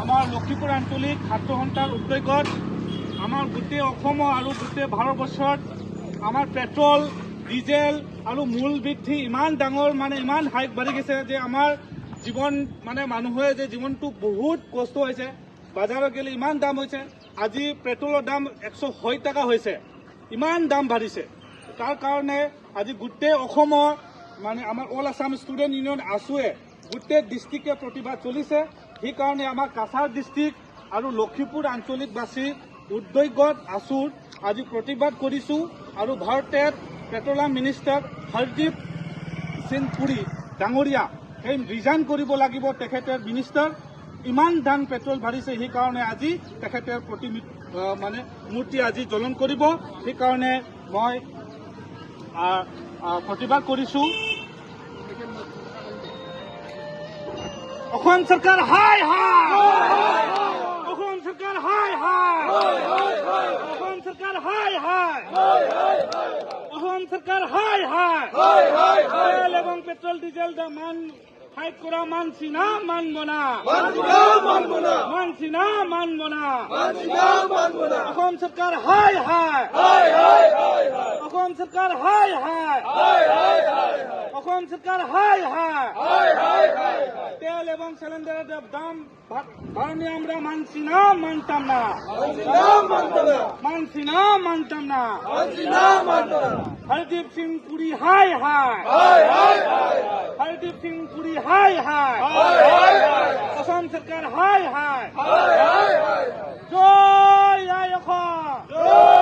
আমাৰ লখিমপুৰ আঞ্চলিক ছাত্ৰ সন্থাৰ উদ্যোগত আমাৰ গোটেই অসমৰ আৰু গোটেই ভাৰতবৰ্ষত আমাৰ পেট্ৰল, ডিজেল আৰু মূল বৃদ্ধি ইমান ডাঙৰ, মানে ইমান হাইক বাঢ়ি গৈছে যে আমাৰ জীৱন, মানে মানুহে যে জীৱনটো বহুত কষ্ট হৈছে। বাজাৰত গ'লে ইমান দাম হৈছে। আজি পেট্ৰলৰ দাম 106 টকা হৈছে, ইমান দাম বাঢ়িছে। তাৰ কাৰণে আজি গোটেই অসমৰ, মানে আমাৰ অল আছাম ষ্টুডেণ্ট ইউনিয়ন আছুৱে গোটেই ডিষ্ট্ৰিক্টে প্ৰতিবাদ চলিছে। সেইকাৰণে আমাৰ কাছাৰ ডিষ্ট্ৰিক্ট আৰু লখিমপুৰ আঞ্চলিকবাসীৰ উদ্যোগত আছুৰ আজি প্ৰতিবাদ কৰিছোঁ আৰু ভাৰতৰ পেট্ৰলিয়াম মিনিষ্টাৰ হৰদীপ সিং পুৰী ডাঙৰীয়া সেই ৰিজাইন কৰিব লাগিব। তেখেতে মিনিষ্টাৰ, ইমান দাম পেট্ৰল বাঢ়িছে, সেইকাৰণে আজি তেখেতে প্ৰতি মানে মূৰ্তি আজি জ্বলন কৰিব। সেইকাৰণে মই আহ, আহ, প্ৰতিবাদ কৰিছোঁ। অসম চৰকাৰ হায় হায়! অসম চৰকাৰ হায় হায়! অসম চৰকাৰ হায় হায়! অসম চৰকাৰ হায় হায়! তেল এবং পেট্রোল ডিজেল দাম মান হাইক করা মানছি না, মানব না, মানছি না, মানব না। অসম সরকার হায় হায়! অসম সরকার হায় হায়! অসম সরকার হায় হায়! তেল এবং সিলিন্ডারের দাম বাড়ানি আমরা মানছি না, মানতাম না, মানছি না, মানতাম না। হরদীপ সিং পুরী হায় হায়! হরদীপ সিং পুরী হায় হায়! অসম সরকার হায় হায়! জয় আই অসম!